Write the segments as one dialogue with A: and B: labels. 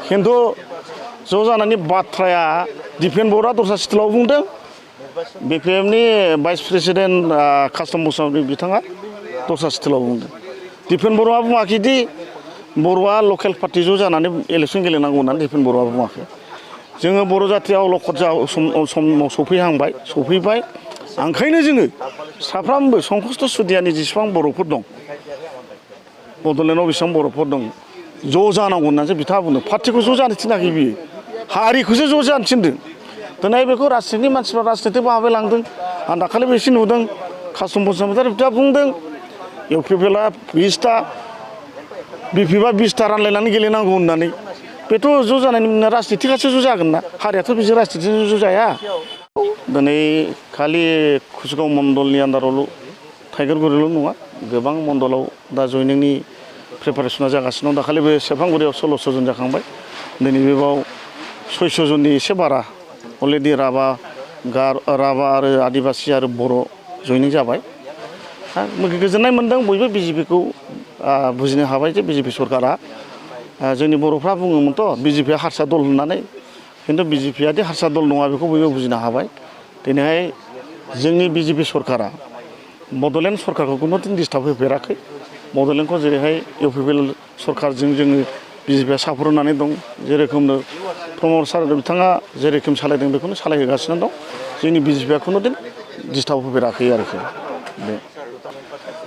A: खिन्थु ज' जानायनि बाथ्राया दिपेन बर'आ दस्रा स्टाइलाव बुंदों बिपिएफनि भाइस प्रेसिडेन्ट कास्टम मुसाहारि बिथाङा दस्रा स्टाइलाव बुंदों दिपेन बर'आ बुङाखैदि बर'आ लकेल पार्टि ज' जानानै इलेक्सन गेलेनांगौ होननानै दिपेन बर'आ बुङाखै जोङो बर' जाथिया अलखद समाव सफैबाय ओंखायनो जोङो साफ्रोमबो संकष्ट सुदियानि जेसेबां बर'फोर दं बड'लेण्डआव बेसेबां बर'फोर दं ज' जानांगौ होननानैसो बिथाङा बुंदों पार्टिखौ ज' जानो थिनाखै बियो हारिखौसो ज' जानो थिनदों दिनै बेखौ राजनितिकनि मानसिफ्रा राजनितिक भाबै लांदों आं दाखालि एसे नुदों कास्टम मुसाहारि बिथाङा बुंदों इउपिपिएलआ 20टा बिपिएफआ 20टा रानलायनानै गेलेनांगौ होननानै बेथ' ज' जानायनि राजनितिकआसो ज' जागोन ना हारियाथ' बिजों राजनितिकजों ज' जाया दिनै खालि कुसुगाव मण्डलनि आन्दारावल' टाइगारगुरिल' नङा गोबां मण्डलाव दा जयनिंनि प्रिपारेसना जागासिनो दं दाखालि बे सेरफांगुरियाव 1600 जन जाखांबाय दिनै बेयाव 600 जननि एसे बारा अलरेडि राभा आरो आदिबासि आरो बर' जयनिं जाबाय गोजोननाय मोन्दों बयबो बिजेपिखौ बुजिनो हाबाय जे बिजेपि सरकारा जोंनि बर'फ्रा बुङोमोनथ' बिजेपिया हारसा दल होननानै खिन्थु बिजेपियादि हारसा दल नङा बेखौ बयबो बुजिनो हाबाय दिनैहाय जोंनि बिजेपि सरकारा बड'लेण्ड सरकारखौ खुनु दिन डिस्टार्ब होफेराखै बड'लेण्डखौ जेरैहाय इउपिपिएल सरकारजों जोङो बिजेपिया सापर्ट होनानै दं जेरोखोमनो प्रमद सार बिथाङा जेरोखोम सालायदों बेखौनो सालायहोगासिनो दं जोंनि बिजेपिया खुनु दिन डिस्टार्ब होफेराखै आरोखि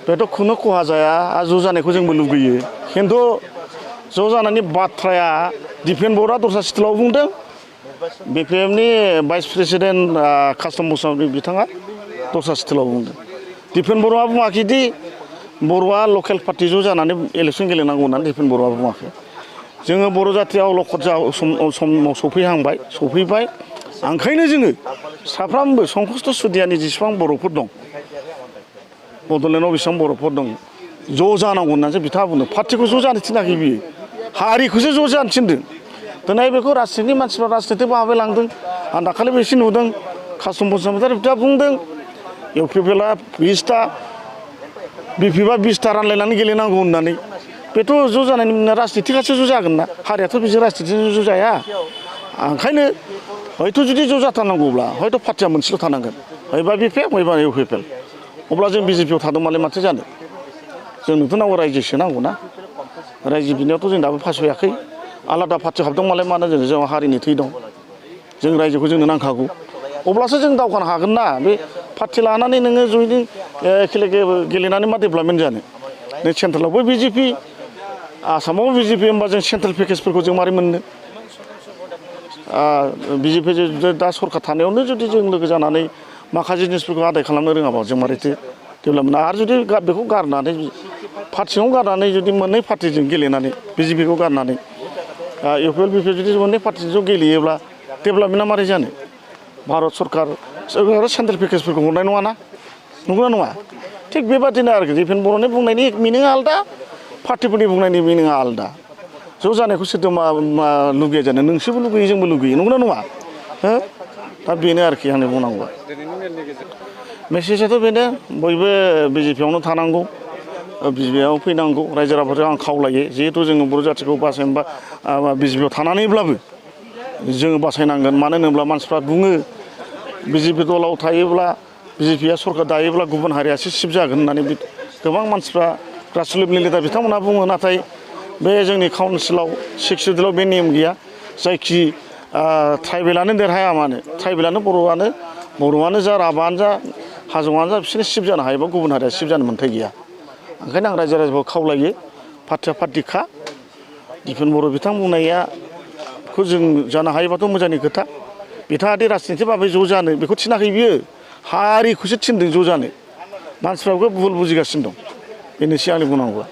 A: बेथ' खुनु खहा जाया ज' जानायखौ जोंबो लुगैयो खिन्थु ज' जानायनि बाथ्राया दिपेन बर'आ दस्रा स्टाइलाव बुंदों बिपिएफनि भाइस प्रेसिडेन्ट कास्टम मुसाहारि बिथाङा दस्रा स्टाइलाव बुंदों दिपेन बर'आ बुङाखैदि बर'आ लकेल पार्टि ज' जानानै इलेक्सन गेलेनांगौ होननानै दिपेन बर'आ बुङाखै जोङो बर' जाथिया अलखद समाव सफैबाय ओंखायनो जोङो साफ्रोमबो संकष्ट सुदियानि जेसेबां बर'फोर दं बड'लेण्डआव बेसेबां बर'फोर दं ज' जानांगौ होननानैसो बिथाङा बुंदों पार्टिखौ ज' जानो थिनाखै बियो हारिखौसो ज' जानो थिनदों दिनै बेखौ राजनितिकनि मानसिफ्रा राजनितिक भाबै लांदों आं दाखालि एसे नुदों कास्टम मुसाहारि बिथाङा बुंदों इउपिपिएलआ 20टा बिपिएफआ 20टा रानलायनानै गेलेनांगौ होननानै बेथ' ज' जानायनि राजनितिकआसो ज' जागोन ना हारियाथ' बिजों राजनितिकजों ज' जाया ओंखायनो हयथ' जुदि ज' जाथारनांगौब्ला हयथ' पार्टिया मोनसेल' थानांगोन हयबा बिपिएफ हयबा इउपिपिएल अब्ला जों बिजेपियाव थादोंबालाय माथो जानो जोंनोथ' नांगौ रायजोसो नांगौ ना रायजो बिनायावथ' जों दाबो फासयहायाखै आलादा पार्टि हाबदोंबालाय मानो जोंहा हारिनि थै दं जों रायजोखौ जोंनो नांखागौ अब्लासो जों दावगानो हागोन ना बे पार्टि लानानै नोङो जयनिं एखेले गेलेनानै मा डेभेलपमेन्ट जानो नों सेन्ट्रेलावबो बिजेपि आसामावबो बिजेपि होमबा जों सेन्ट्रेल पेकेजफोरखौ जों मारै मोननो बिजेपि दा सरकार थानायावनो जुदि जों लोगो जानानै माखासे जिनिसफोरखौ आदाय खालामनो रोङाबा जों मारैथो डेभेलपमेन्ट आरो जुदि बेखौ गारनानै पार्टियाव गारनानै जुदि मोननै पार्टिजों गेलेनानै बिजेपिखौ गारनानै इउपिएल बिपिएफ जुदि मोननै पार्टिजों गेलेयोब्ला डेभेलपमेन्टआ मारै जानो भारत सरकार सेन्ट्रेल पेकेजफोरखौ हरनाय नङाना नंगौना नङा थिग बेबादिनो आरोखि दिपेन बर'नि बुंनायनि मिनिङा आलादा पार्टिफोरनि बुंनायनि मिनिङा आलादा ज' जानायखौ सोरथो लुगैया जानो नोंसोरबो लुगैयो जोंबो लुगैयो नंगौना नङा हो दा बेनो आरोखि आंनि बुंनांगौआ मेसेजआथ' बेनो बयबो बिजेपियावनो थानांगौ बिजेपियाव फैनांगौ रायजो राजाफोरजों आं खावलायो जिहेथु जोङो बर' जाथिखौ बासायनोबा बिजेपियाव थानानैब्लाबो जोङो बासायनांगोन मानो होनोब्ला मानसिफ्रा बुङो बिजेपि दलाव थायोब्ला बिजेपिया सरकार दायोब्ला गुबुन हारियासो सिब जागोन होननानै गोबां मानसिफ्रा ग्रासरुट लिडार बिथांमोनहा बुङो नाथाय बे जोंनि काउन्सिलाव 6 सिडुलाव बे नेम गैया जायखि ट्राइबेलानो देरहाया मानो ट्राइबेलानो बर'आनो जा राभाआनो जा हाजोआनो जा बिसोरनो सिब जानो हायोबा गुबुन हारिया सिब जानो मोन्थाय गैया ओंखायनो आं रायजो राजाखौ खावलायो पार्टिया पार्टिखा दिपेन बर' बिथां बुंनायखौ जों जानो हायोबाथ' मोजांनि खोथा बिथाङादि राजनिति भाबै ज' जानो बेखौ थिनाखै बियो हारिखौसो थिनदों ज' जानो मानसिफ्राबो भुल बुजिगासिनो दं बेनोसै आंनि बुंनांगौआ